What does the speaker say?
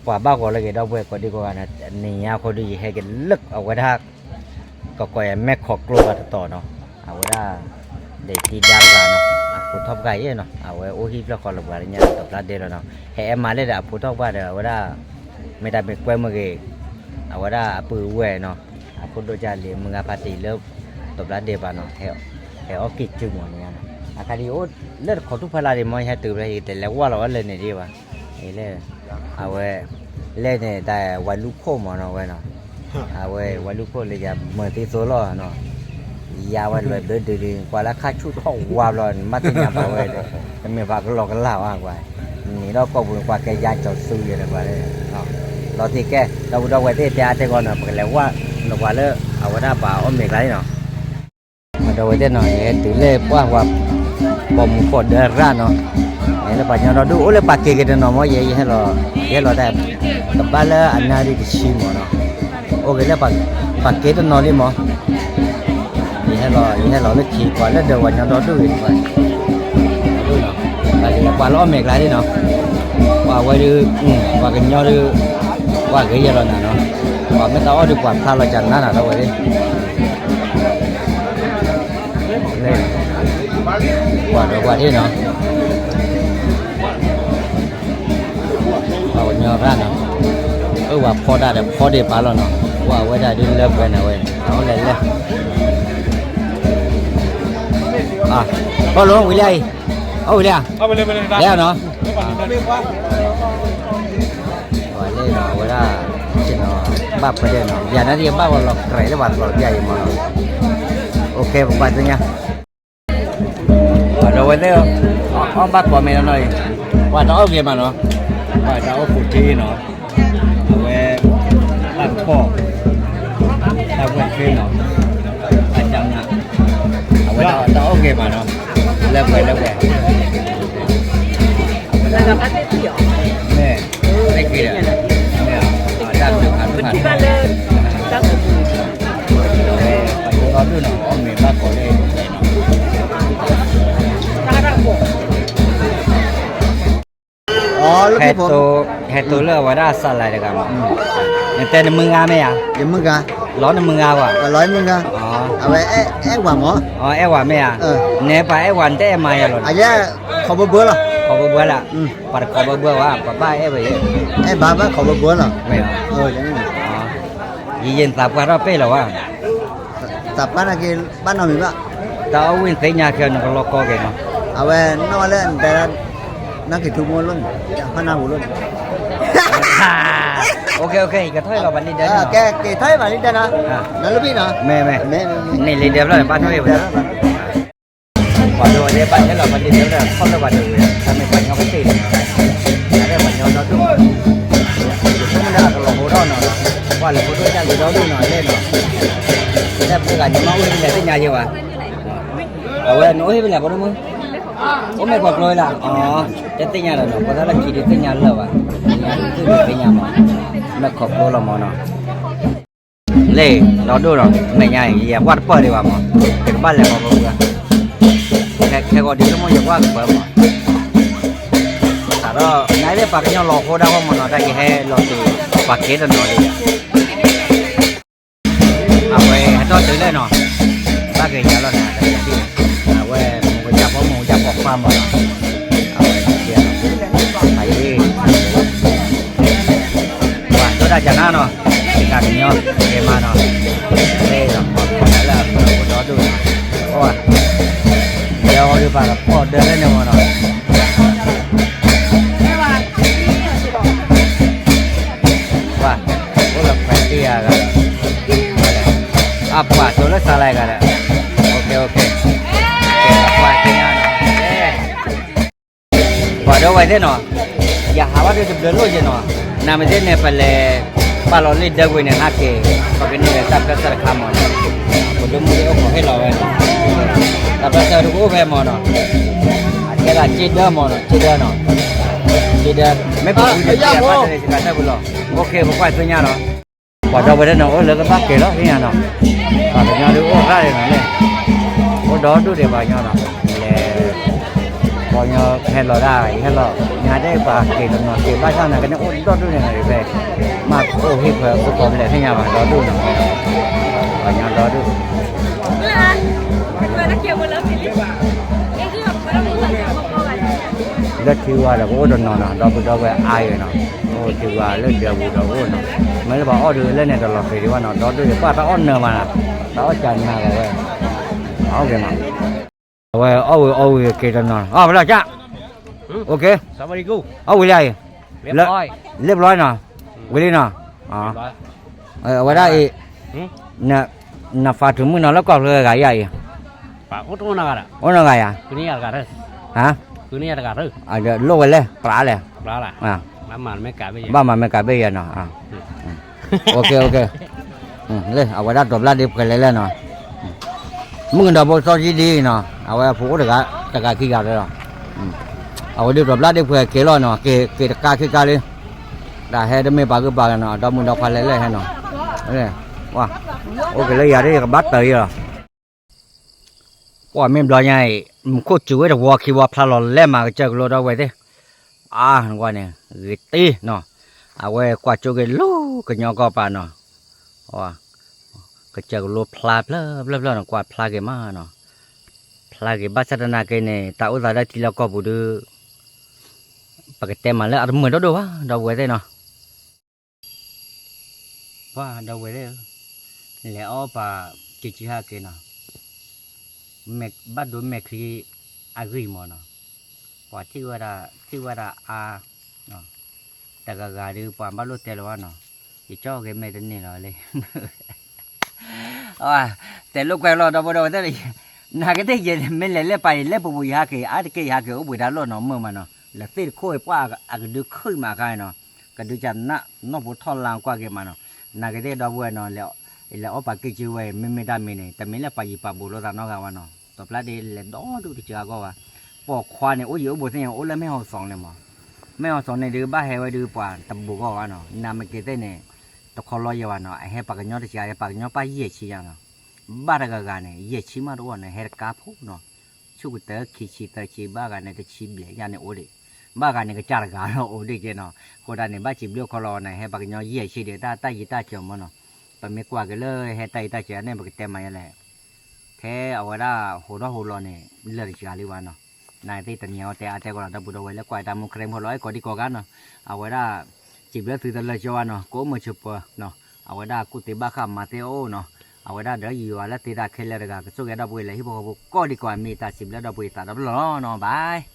ပှၤဘၣ်ဂီၤလၢက့ၤဒီပုၢ်ဝဲၢ်ကိးဒံကိးဂၤန့ၣ် နံၤညါအဃိဒီး ယဟဲက့ၤလၢအဝဲဒၣ် ကီးကီးယမဲာ်ခီကျိဘၣ်တတီၤနီၤ, အဝဲဒၣ် ဒဲးတံဒါတဂၤနီၤ, အဖိထီၣ်ပှၢ်ယဲနီၤ, အဝဲအိၣ်ဟံၣ်ဖျၢၣ်ဃီလၢပှၤလၢညါဒီးတဘျါဒဲလီၤနီၤ, ဟဲအဲၣ်မးလၢဒီးအဖိထီၣ်ပှၢ်ဒီး အဝဲဒၣ် မ့ၢ်တၢ်မ့ၢ်ကွဲမုၢ်ဂ့ၤ, အဝဲဒၣ်အပုၢ်ဝဲၢ်နီၤ, အဖိဒိၣ်ကၢ်လံၤမုၢ်ဂၤဖးတံၢ်လၢ တဘျါဒဲဘၣ်နီၤ, ဟဲအီၣ်က့ၤစုမီၤန့ၣ်နီၤ, အခါဒ်အအိၣ်လၢတခိးထူၣ်ဖီလာ်ဒံးမီၤ ယဟဲတုၤဖျဲၣ် ယကတဲလဲၤဝၢ်လီၤဝဲလၢန့ၣ်ဒံးဘၣ်, လၢ အဝဲ လဲၣ်န့ၣ် တၢ်ဝဲလူခိၣ်မီၤနီၤဝဲနီၤ, အဝဲဝဲလူခိၣ်လၢယမၤသံသိလီၤနီၤ, ယၤဝဲလွဲၢ်ဘျၢဒုးဒုး ကွၢ်လၢခါဆူၣ်ထီၣ်ဝါဘျီ နမ့ၢ်သ့ၣ်ညါဘၣ်ဝဲဒီး တမ့ၢ်ဘၣ်ကလီကလီဘၣ်ကွၢ်, န့ၣ်ဒီးကိာ်ပူၤကွၢ်ကဲယါကၠီၤစုယဲဒီးကွၢ်လၢ လီၤတံၢ်ကဲ ဒီပုၢ်ဒီဝဲၢ်သ့ၣ်တဲအါတဲဂီၢ်နီၤ ပကလဲၤဝၢ်လီၤကွၢ်လၢ အဝဲဒၣ်ပှၤအီၣ်မ့ၤကျါန့ၣ်နီၤ ဒီးဝဲသ့ၣ်နီၤ ယဟဲတုၤလၢပှၢ်ပှၤ ပိာ်မုၣ်ဖိဒၢရၣ်နီၤ, ယဟဲလၢပှၤကညီဒီဒူၣ် အိၣ်လၢပှၤက့ၤက့ၤတနီၤမီၤ ယဲ ယဟဲလီၤ ယဟဲလီၤတၢ် တဘၣ်လၢအနၣ်ရံၣ်တဆံမီၤနီၤ, အိၣ်က့ၤလၢပှၤက့ၤတနီၤလံမီၤ, ယဟဲလီၤ ယဟဲလီၤလၢခံ ပှၤလၢဒၢးပှၤကညီဒီဒူၣ်ဂ့ၤတဖၣ် ပှၤလၢအီၣ်မ့ၤကျါလံနီၤ, ပှၤဝဲဒုး ပှၤကညီဒုး ပှၤဂ့ၤယဲၢ်လီၤနၤနီၤ, ပှၤမ့ၢ်တၢ်အီၣ်ဒုးပှၤဖျါလီၤကနါနၤဒီးဝဲသ့ၣ် လၢ ပှၤဒီးပှၤဒ်နီၤ, ပှၤကညီရၣ်နီၤ, အၢ ပှၤဖီဒၣ်ဒီးဖီဒံးပာ်လီၤနီၤ, ပှၤဝဲဒၣ်ဒ်လၢပှဲၤန့ၣ်ဝဲ အဝဲလဲၤလဲၤ, အၢ လီၤ ဝံၤလံအံၤ, အီၣ်ဝံၤလံဧါ, လဲၤနီၤ, ပှၤလၢနီၤ အဝဲဒၣ် ဘၣ်ဖဲဒဲးနီၤ ယၤနာ်က့ ဘၣ်ဝဲလီၤကြၢးလၢပှၤကျီၤပျၢ်အံၤမီၤနီၤ, အိၣ်ခ့ ပကွၢ်သ့ၣ်ညါ ဒီးဝဲသ့ၣ် အီၣ်ဘၣ်ကိးမံၤနီၤနီၤအံၤ, ပှၤတၢ်အီၣ်ဂ့ၤမးနီၤ, ပှၤတၢ်အီၣ်ကူးထံနီၤ, အဝဲ တၢ်ဖီၣ် တၢ်ဝဲၢ်ချ့နီၤ, တၢ်ကၢနၤ, အဝဲဒၣ်တၢ်အီၣ်ဂ့ၤမးနီၤ, လၢပှဲၤလၢပှဲၤ မ့ၢ် တၢ်က့ၤဒီး မ့ၢ် တၢ်ဘျုးဖးဒိၣ်ဖးထီ ပှၤဒိၣ်နီၢ်ဒိၣ်နီၤ အီၣ်မ့ၤဘၣ်ကိးလၢ ဟဲတိၤ ဟဲတိၤလၢအဝဲဒၣ်စးလဲတဂၤမး, နတဲနမုၢ်ဂၤမ့ၢ်ဧါ, ယမုၢ်ဂၤ, လီၤနမုၢ်ဂၤဝဲ, လီၤမုၢ်ဂၤ, အဝဲအဲၣ်ဝဲမး, အဲၣ်ဝဲမ့ၢ်ဧါ, နပှၤအဲၣ်ဝဲ နတအဲၣ်မၤယၤလီၤ, ခီဘၢဘၢလီၤ, ခီဘၢဘၢလီၤ, ပှၤတခီဘၢဘၢဝဲ ပှၤဘၣ်အဲၣ်ဝဲ, အဲၣ်ဘၣ်ဘၣ်ခီဘၢဘၢလီၤ, မ့ၢ်, ယယဲၢ်နသးပှၢ်ထီၣ်ပ့ၢ်လီၤဝဲ သးပှၢ်နာ်က့ ဘၣ်နီတမံၤဘၣ်, တၢ်အီၣ်ဝံၣ်သ့ၣ်ညါခဲအံၤ နကလီကီက့ၤနီၤ, အဝဲနီၣ်ဝဲလၢ နတဲ နက့ၤထူမိၢ်လိၣ်န့ၣ် ဖးနၢ်ပူၤလိၣ်န့ၣ်, ကဲ က့ၤထီၣ်အံၤလီၤ ပှၤလံဒၢနီၤ, ကဲ က့ၤထီၣ်အံၤပှၤလံဒၢနီၤ, နလၢဘံၣ်နီၤ, မ့ၢ် မ့ၢ် န့ၢ်လံဒၢဖျၢၣ်န့ၣ် ဘၣ်ထီၣ်အံၤဝဲ ပှၤဒိဝဲသ့ၣ်ဘၣ်ဟဲလီၤ ပှၤဒ့ဒၢလၢခီၣ်လၢပှၤဒိဝဲ တၢ်မ့ၢ်ပှၤညီကသ့ၣ်န့ၣ်, တၢ်မ့ၢ်ပှၤညီဒီဒူၣ်, ယဆိကမိၣ်ဒၣ်ကလီၤဟိထီၣ်နီၤ, ပှၤလဲၤဖိဒိၣ်တၢ်လံၤဒီဒူၣ်နီၤ လဲၣ်နီၤ, တၢ်ဖိဂၤညီမးအိၣ်ဟ့ၣ်ဖဲလဲၣ်သ့ၣ်ညါယဲဝဲ, အဝဲနအိၣ်ဟ့ၣ်ဖဲလဲၣ်ဖိဒိၣ်မုၣ်, အိၣ်မ့ၢ်ပှၤကျိဝဲလၢ, တသ့ၣ်ညါဒီးနီၤ ပှၤသးလၢခံဒုးသ့ၣ်ညါလၢၤဘၣ်, သ့ၣ်ညါသ့ၣ်ညါမး, လၢခီဖျိလီၤမးနီၤ လ့ၣ် ဒီဒိၣ်ဒီး မဲာ်ညါအံၤ ယကွၢ်တပၢၢ်ဒံးဘၣ်မး, ယကဘၣ်လဲၤဃီပှၤ, ခဲဂီၤဒ်ဆိကမိၣ်ယကွၢ်ကပၢၢ်မး, စးထီၣ် နသ့ၣ်ပှၤကညီလီၤဃိဒၣ်ဃီမးနီၤ တၢ်ကဟဲလီၤတုၤ ပှၤက့ၤတနီၤလံ, အဝဲဟဲထီၣ်တုၤလၢနီၤ, ဘၣ်က့ၤယၤလီၤနၤ, အဝဲမုၢ်ကစၢ်ဖိမုၢ်ကစၢ်ဖိခွါမးနီၤ, အဝဲ အံၤ ပှၤဒိၣ်တၢ်ကနါနီၤ, တကးကညီကဲမးနီၤ, လၢအဖိဒီဒူၣ်နီၤ, အိၣ်, ယဲအီၤဒုးပာ်ကဖီၣ်ဒၢလၢန့ၣ်မးနီၤ, ပှၤ, အိၣ်လၢခွဲးတံၢ်ယၤဂၤ, အပှၤတိၤလၢစးလဲဂၤဒီး, အိၣ်ခ့ အိၣ်ခ့, ကဲပှၤသ့ၣ်ညါနီၤ, ပှၤဒီဝဲသ့ၣ်နီၤ, ယဟးဘၣ်ဒုးတဘျၢလိၣ်ယဲနီၤ, နမ့ၢ်သ့ၣ်န့ၣ် ပလဲၤ ပာ်လီၤလံဒၢကွံာ်န့ၣ် ဟးက့ၤ, ပကန့ၢ်ဝဲတၢ်ပၢၢ်ဆၢတခါမးနီၤ, ပဒိၣ်မုၣ်သ့ၣ်အိၣ်ခိးဟ့ၣ်လီၤဝဲနီၤ, တၢ်ပၢၢ်ဆၢတကအိၣ်ဖဲမးနီၤ, အကဲဒၣ်က့ဒၢမးနီၤ, က့ဒၢနီၤ, က့ဒၢ, မ့ၢ်ပပူၤန့ၣ် က့ဒၢပှၤတန့ၣ် စကၤတၢ်ပူၤလီၤ, အိၣ်ခ့ ပကွၢ်သ့ၣ်ညါနီၤ ပှၤဒီဝဲဒၣ်န့ၣ် အိၣ်လၢကဘၣ်ကဲလီၤသ့ၣ်ညါနီၤ, ပှၤကညီဒုးအိၣ်ရၣ်ဒံးနီၤလဲၣ်, အိၣ်ဒီဒူၣ်ဒံးပှၤကညီနီၤ, လဲၤ, ပှၤကညီဟဲလီၤဒၣ် ယဟဲလီၤ ညါဒဲးပှၤက့ၤတနီၤက့ၤဘၣ်ဆၣ်နၤကန့ၣ်အိၣ်ဒီဒူၣ်န့ၣ်နၤဖဲ မ့ၢ်အိၣ်ဟ့ၣ်ဖဲသုကိးဖျဲးသ့ၣ်ညါဘၣ်ဒီဒူၣ်န့ၣ် ပှၤကညီဒီဒူၣ် လၢထံဝါဒီးကအိၣ်တနီၤနီၤ ဒီပုၢ်ဒီဝဲၢ်အါဂ့ၤနီၤ အိၣ်ထံဝါလၢဒၢးပူၤဒီးအိၣ်နီၤ မ့ၢ်လၢပှၤအီၣ်ဒုးလၢန့ၣ်တလီၤဃံၤဒံးဘၣ်နီၤ ဒီဒူၣ်ပှၤတၢ်အီၣ်နၢၤမးနီၤ တၢ်အီၣ်ကနၤလီၤဝဲ အီၣ်ဂ့ၤနီၤ အဝဲအီၣ်ဝံၤအီၣ်ဝံၤက့ၤတနီၤ အီၣ်ဖျါကၢ် အီၣ်ဝံၤလံအံၤ လၢပျီနီၤ ဝံၤလံနီၤ အဝဲဒၣ်အံၤ နဖးထူမုၢ်နီၤလၢကီၢ်ဖျၢၣ်ဂၤယါအံၤ အိၣ်နီၢ်ဂၤယါ ဟါ လိၣ်ဝဲလဲၣ် ပြးလဲၣ် ဘၣ်မၤမ့ၢ်ကးဘ့ၣ်ယါနီၤ လၢအဝဲဒၣ်ဒီးဘျါဒ့ပှဲၤလဲၣ်လဲၣ်နီၤ မုၣ်ကဒီးဖိစီဆှံဒ်အံၤနီၤ အဝဲအဖိအိၣ်တဂၤ တဂၤခံဂၤလီၤ အဝဲဒၣ်ဒီးဘျါဒ့ပှဲၤက့ၤလီၤနီၤ က့ၤတကါခံကါလံ တၢ်ဟဲတမ့ၢ်ပှၤဂုၢ်ပှၤဂၤနီၤ ဒီမုၢ်ဒီခွါလဲၣ်လဲၣ်ဟဲနီၤ အိၣ်က့ၤလၢယၤဒ်ယကဘၣ်တၢၢ်အံၤလီၤ ပှၤမ့ၢ်ဘျီညါအံၤ မူခိၣ်စူၤဝဲတဝီခံဝီဖျါလီၤလဲၢ်မးကစၢၢ်ကလိဒီပုၢ်ဝဲၢ်သ့ၣ် အါနကွၢ်န့ၣ် ဂ့ၤတ့ၢ်နီၤ အဝဲကွၢ်ကၠိက့ၤလၢကညီကီၢ်ပၤနီၤ ကစၢၢ်ကလိဖျါဖျၢၣ်ဖျၢၣ်ဖျၢၣ်နီၤ ကွၢ်ဖျါက့ၤမးနီၤ ဖျါက့ၤဘၣ်ဆၣ်သနာ်က့န့ၣ် တၢ်အိၣ်သးလၢထံလီၢ်ကီၢ်ပူၤဒီး ပကတဲမးလၢအတမုာ်ဒိၣ်ဒိၣ်ဘၣ် ဒီပုၢ်ဝဲၢ်သ့ၣ်နီၤ ပှၤဒီပုၢ်ဝဲၢ်သ့ၣ်ဧၢ, လဲၤအီၣ်ပာ်က့ၤက့ၤဟဲက့ၤနီၤ, ဘၣ်ဒိမဲာ်ချံအဂံၢ်မးနီၤ, ပှၤထံၣ်ဝဲဒၣ် ထံၣ်ဝဲဒၣ်အါ, တဂၤဂၤဒီး ပှၤဘၣ်လိၣ်တဲလီၤဘၣ်နီၤ, ယကၠီဂ့ၤမဲာ်တန့ၢ်လီၤလံ တဲလိာ်ကွဲလီၤ ဒီပုၢ်ဒီဝဲၢ်သ့ၣ်, နာ်က့သ့ၣ်ယဲန့ၣ် မ့ၢ်လဲၤလၢပာ်ယလဲၢ်ပူၤပူၤ ယဟဲက့ၤ အါတက့ၢ်ယဟဲက့ၤ အိၣ်ဘှံးတၢ်လီၢ်နီၤ မုာ်မးနီၤ, လဲၤသ့ၣ်တခိၣ်ပှၢ်အကဒုခုၣ်မးအခါနီၤ, ကဒုကနၣ်နီၢ်ဖိထီၣ်လါကွၢ်က့ၤမးနီၤ, နာ်က့သ့ၣ်ဒီပုၢ်ဝဲၢ်နီၤ, လဲၤအီၣ်ပာ်က့ၤက့ၤဝဲ မ့မ့ၢ်တၢ်မံၤန့ၣ် တမ့ၢ်လၢပာ်ယံၤပာ်ဘိလိာ်သးနီတဂၤဘၣ်နီၤ, ဒီးဖျါဒ်လဲၤဒီဒူၣ်တစှၤအဂီၢ်ဘၣ်, ပိာ်ခွါန့ၣ် အိၣ်ယံၤအိၣ်ဘူးသ့ၣ်ညါ အိၣ်လၢမဲၢ်ဟီၣ်စီၤန့ၣ်မး, မဲၢ်ဟီၣ်စီၤန့ၣ်ဒုး ဘၣ်ဟဲဝဲဒုးပှၤတဘူးဂီၢ်ဘၣ်နီၤ, နာ်မ့ၢ်က့ၤသ့ၣ်န့ၣ် တခီလီၤယဲၢ်ဘၣ်နီၤ, အဟဲပှၤကညီတစှၤ ပှၤကညီပၢ်ယဲၢ်ဆံညါနီၤ, ဘၣ်တဂၤဂၤန့ၣ် ယဲၢ်ဆံမးတအိၣ်နီၤ, ဟဲတကါဖိနီၤ, ဆူၣ်ကတၢၢ်ခံဆံသၢဆံ ဘၣ်ဂၤန့ၣ်တဆံဘျဲၣ်ယါန့ၣ်အိၣ်ဒံး, ဘၣ်ဂၤန့ၣ်ကစၢ်တဂၤလီၤအိၣ်ဒံးက့နီၤ, အဃိဒၣ်န့ၣ် ဘၣ်စံးဘျုးခီလီၤန့ၣ် ဟဲပှၤကညီယဲၢ်ဆံဒီး တၢ်တၢ်ယံၤတၢ်စၢၤမးနီၤ, ပမ့ၢ်ကွၢ်က့ၤလၢဟဲတၢ်ယံၤတၢ်စၢၤန့ၣ် ပကတဲမၤယဲလဲၣ် ထဲအဝဲဒၣ်ဟိးထီၣ်ဟိးလီၤန့ၣ် လၢာ်တစှၤလံဘၣ်နီၤ, နာ်သ့ၣ်တနံၤအဝဲတဲအါတဲကီးလီၤ ဒီပုၢ်ဒီဝဲၢ်လၢကွၢ်တၢ်မူခရံာ်ဖိလီၤ အဲၣ်ကိးဒံကိးဂၤနီၤ, အဝဲဒၣ် စံးဘျုးသုတလၢာ်ကၠီဘၣ်နီၤ, ကိးမုၢ်ဆူၣ်ပၢၤနီၤ, အဝဲဒၣ်ကူၣ်သ့ဘၣ်ဃးမၤသ့အိၣ်နီၤ, အဝဲဒၣ်ဒီးယွၤလၢသ့တၢ်ခဲလၢာ်တဂၤ ကဆိၣ်ဂ့ၤဒီပုၢ်ဝဲၢ်လၢဟံၣ်ဖိဃီဖိကိးဒံကိးဂၤ မ့ၢ်တၢ်စံးဘျုးဒီပုၢ်ဝဲၢ်သးဒီဖျၢၣ်လီၤနီၤ, bye.